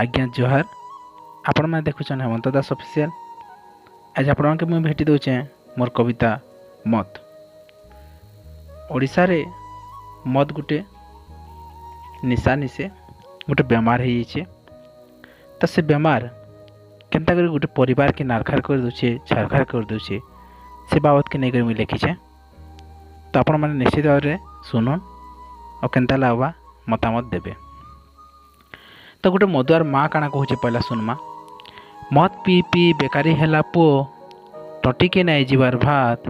ଆଜ୍ଞା ଜୁହାର। ଆପଣମାନେ ଦେଖୁଛନ୍ ହେମନ୍ତ ଦାସ ଅଫିସିଆଲ। ଆଜି ଆପଣଙ୍କୁ ମୁଁ ଭେଟି ଦେଉଛେଁ ମୋର୍ କବିତା ମଦ। ଓଡ଼ିଶାରେ ମଦ ଗୁଟେ ନିଶା ନିଶେ ଗୋଟେ ବେମାର ହେଇଯାଇଛେ। ତ ସେ ବେମାର କେନ୍ତା କରି ଗୋଟେ ପରିବାରକେ ନାରଖାର କରିଦେଉଛେ, ଛାରଖାର କରିଦେଉଛେ, ସେ ବାବଦକେ ନେଇକରି ମୁଇଁ ଲେଖିଛେଁ। ତ ଆପଣମାନେ ନିଶ୍ଚିତ ଭାବରେ ଶୁନୁନ୍ ଆଉ କେନ୍ତା ଲାଗ୍ବା ମତାମତ ଦେବେ। ତ ଗୋଟେ ମଦୁଆର ମା କାଣା କହୁଛେ ପହିଲା ଶୁନ୍ମା। ମଦ ପିଇ ପିଇ ବେକାରୀ ହେଲା ପୁଅ, ଟଟିକେ ନାଇଁ ଯିବାର ଭାତ।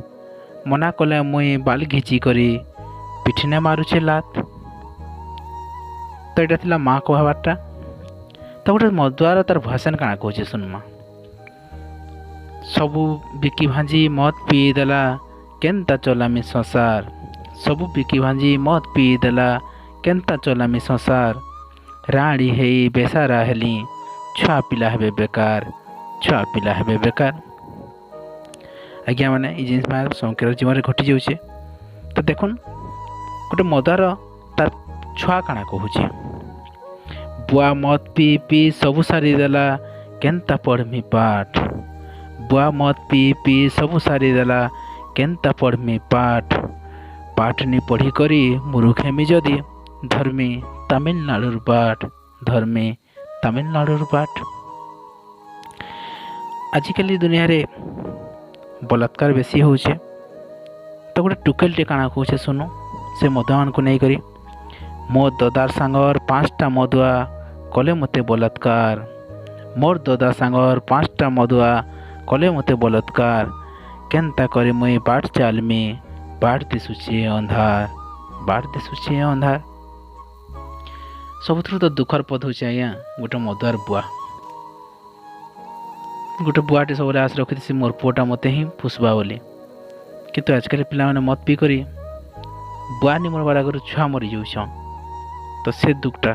ମନା କଲେ ମୁଇଁ ବାଲ୍ ଘିଚି କରି ପିଠିନେ ମାରୁଛେ ଲାତ। ତ ଏଇଟା ଥିଲା ମା କହବାରଟା। ତ ଗୋଟେ ମଦୁଆର ତାର ଭାଷଣ କାଣା କହୁଛେ ଶୁନ୍ମା। ସବୁ ବିକି ଭାଞ୍ଜି ମଦ ପିଇଦେଲା, କେନ୍ତା ଚଲାମି ସଂସାର। ସବୁ ବିକି ଭାଞ୍ଜି ମଦ ପିଇଦେଲା, କେନ୍ତା ଚଲାମି ସଂସାର। ରାଁଡ଼ି ହେଇ ବେସାରା ହେଲି, ଛୁଆ ପିଲା ହେବେ ବେକାର, ଛୁଆ ପିଲା ହେବେ ବେକାର। ଆଜ୍ଞା ମାନେ, ଏଇ ଜିନିଷ ମାନେ ସଂସାର ଜୀବନରେ ଘଟି ଯାଉଛେ। ତ ଦେଖୁନ୍, ଗୋଟେ ମଦୁଆର ତାର ଛୁଆ କାଣା କହୁଛେ। ବୁଆ ମଦ ପିଇ ପିଇ ସବୁ ସାରିଦେଲା, କେନ୍ତା ପଢ଼ମି ପାଠ। ବୁଆ ମଦ ପିଇ ପିଇ ସବୁ ସାରିଦେଲା, କେନ୍ତା ପଢ଼ମି ପାଠ। ପାଠ ନି ପଢ଼ି କରି ମୁରୁଖ ହେମି ଯଦି, ଧର୍ମି ତାମିଲନାଡ଼ୁର ବାଟ, ଧର୍ମି ତାମିଲନାଡ଼ୁର ବାଟ। ଆଜିକାଲି ଦୁନିଆରେ ବଲାତ୍କାର ବେଶୀ ହଉଛେ। ତ ଗୋଟେ ଟୁକେଲଟେ କାଣା କହୁଛେ ଶୁନୁ, ସେ ମଦୁଆମାନଙ୍କୁ ନେଇକରି। ମୋ ଦଦାର ସାଙ୍ଗର ପାଞ୍ଚଟା ମଦୁଆ କଲେ ମୋତେ ବଲାତ୍କାର। ମୋର୍ ଦଦା ସାଙ୍ଗର ପାଞ୍ଚଟା ମଦୁଆ କଲେ ମୋତେ ବଲାତ୍କାର। କେନ୍ତା କରି ମୁଇଁ ବାଟ ଚାଲମି, ବାଟ ଦିଶୁଛେ ଅନ୍ଧାର, ବାଟ ଦିଶୁଛେ ଅନ୍ଧାର। ସବୁଥିରୁ ତ ଦୁଃଖର ପଦ ହଉଛି ଆଜ୍ଞା, ଗୋଟେ ମଦୁଆର ବୁଆ। ଗୋଟେ ବୁଆଟେ ସବୁବେଳେ ଆଶ ରଖିଥିସି, ମୋର୍ ପୁଅଟା ମୋତେ ହିଁ ପୁଷବା ବୋଲି। କିନ୍ତୁ ଆଜିକାଲି ପିଲାମାନେ ମଦ ପିଇ କରି ବୁଆ ନି ମରବାର ଆଗରୁ ଛୁଆ ମରି ଯାଉଛନ୍। ତ ସେ ଦୁଃଖଟା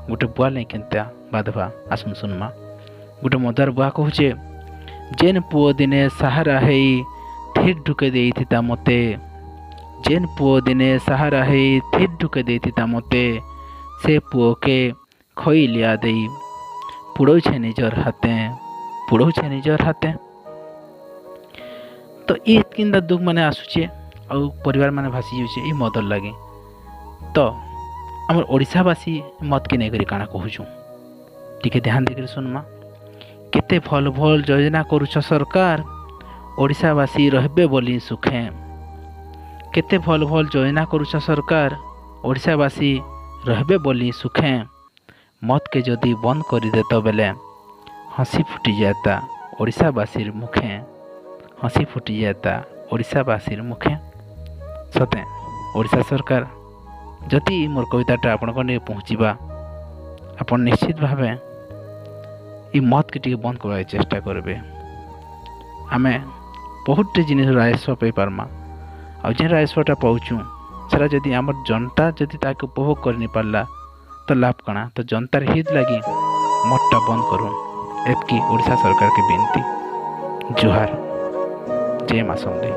ଗୋଟେ ବୁଆ ନାଇଁ କେନ୍ତା ବାଧବା, ଆସୁନ୍ ଶୁନ୍ମା। ଗୋଟେ ମଦୁଆର ବୁଆ କହୁଛେ, ଯେନ୍ ପୁଅ ଦିନେ ସାହାରା ହେଇ ଥିର୍ ଢୁକେଇ ଦେଇଥିତା ମତେ, ଯେନ୍ ପୁଅ ଦିନେ ସାହାରା ହେଇ ଥିର୍ ଢୁକେଇ ଦେଇଥିତା ମତେ, ସେ ପୁଅକେ ଖଇଲିଆ ଦେଇ ପୁଡ଼ଉଛେ ନିଜର ହାତେ, ପୁଡ଼ଉଛେ ନିଜର ହାତେ। ତ ଇ କେନ୍ତା ଦୁଃଖ ମାନେ ଆସୁଛେ ଆଉ ପରିବାର ମାନେ ଭାସି ଯାଉଛେ ଏଇ ମଦର ଲାଗି। ତ ଆମର ଓଡ଼ିଶାବାସୀ ମଦକେ ନେଇକରି କାଣା କହୁଛୁଁ, ଟିକେ ଧ୍ୟାନ ଦେଇକରି ଶୁନ୍ମା। କେତେ ଭଲ୍ ଭଲ୍ ଯୋଜନା କରୁଛ ସରକାର, ଓଡ଼ିଶାବାସୀ ରହିବେ ବୋଲି ସୁଖେ। କେତେ ଭଲ୍ ଭଲ୍ ଯୋଜନା କରୁଛ ସରକାର, ଓଡ଼ିଶାବାସୀ ରହିବେ ବୋଲି ସୁଖେ। ମଦକେ ଯଦି ବନ୍ଦ କରିଦେତ ବେଲେ, ହସି ଫୁଟି ଯାଏତା ଓଡ଼ିଶାବାସୀର ମୁଖେ, ହସି ଫୁଟି ଯାଏତା ଓଡ଼ିଶାବାସୀର ମୁଖେ। ସତେ ଓଡ଼ିଶା ସରକାର, ଯଦି ମୋର୍ କବିତାଟା ଆପଣଙ୍କ ନେଇ ପହଞ୍ଚିବା, ଆପଣ ନିଶ୍ଚିତ ଭାବେ ଇ ମଦକେ ଟିକେ ବନ୍ଦ କରବାକେ ଚେଷ୍ଟା କରିବେ। ଆମେ ବହୁତଟେ ଜିନିଷ ରାଜସ୍ୱ ପାଇପାର୍ମା, ଆଉ ଯେନ୍ ରାଜସ୍ୱଟା ପାଉଛୁଁ, ସେଟା ଯଦି ଆମର୍ ଜନତା ଯଦି ତାକେ ଉପଭୋଗ କରିନି ପାରଲା, ତ ଲାଭ କାଣା? ତ ଜନତାର ହିତ ଲାଗି ମଦଟା ବନ୍ଦ କରୁନ୍, ଏତ୍କି ଓଡ଼ିଶା ସରକାରକେ ବିନତି। ଜୁହାର, ଜୟ ମା ସମଲେଇ।